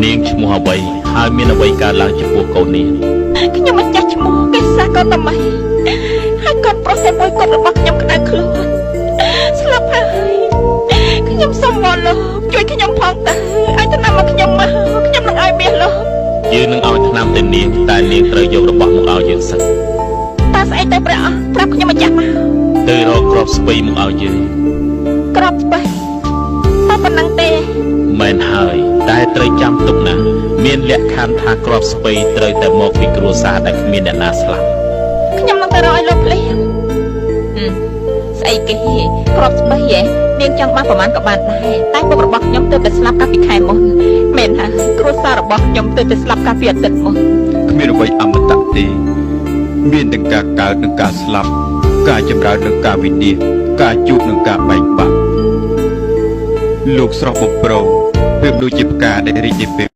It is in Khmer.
នាងឈ្មោះអ្វីហើយមានអ្វីកើតឡើងចំពោះកូននាង ខ្ញុំម្ចាស់ឈ្មោះកេសាកោតមីហើយកូនប្រុសតែមួយគត់របស់ខ្ញុំក្តៅខ្លួនស្លាប់ហើយខ្ញុំសូមវល់លោកជួយខ្ញុំផងទៅឲ្យថ្នាំមកខ្ញុំមកខ្ញុំនឹងឲ្យមាសលោក យើងនឹងឲ្យថ្នាំទៅនាងតែនាងត្រូវយករបស់មកឲ្យយើងសិន តើស្អីទៅព្រះអង្គប្រាប់ខ្ញុំម្ចាស់មក ទៅរកគ្រាប់ស្ពៃមកឲ្យយើង ក្របស្បៃតែប៉ុណ្្នឹងទេ មែនហើយតែត្រូវចាំទុកណាស់មានលក្ខខណ្ឌថាគ្រាប់ស្ពៃត្រូវតែមកពីគ្រួសារដែលគ្មានអ្នកណាស្លាប់ ខ្ញុំនឹងទៅរកឲ្យលោកភ្លាមស្អីគេក្របស្បៃហ៎នាងចង់បានប្រមាណក៏បានដែរតែពុករបស់ខ្ញុំទើបតែស្លាប់កាលពីខែមុនមែនហើយគ្រួសាររបស់ខ្ញុំទើបតែស្លាប់កាលពីអាទិត្យមុន គ្មានអ្វីអមតៈទេ មានទាំងការកើតនិងការស្លាប់ ការចម្រើននិងការវិនាសការជួបនិងការបែកបាក់លោកស្រស់បំព្រងប្រៀបដូចជាផ្កាដែលរីកនាពេល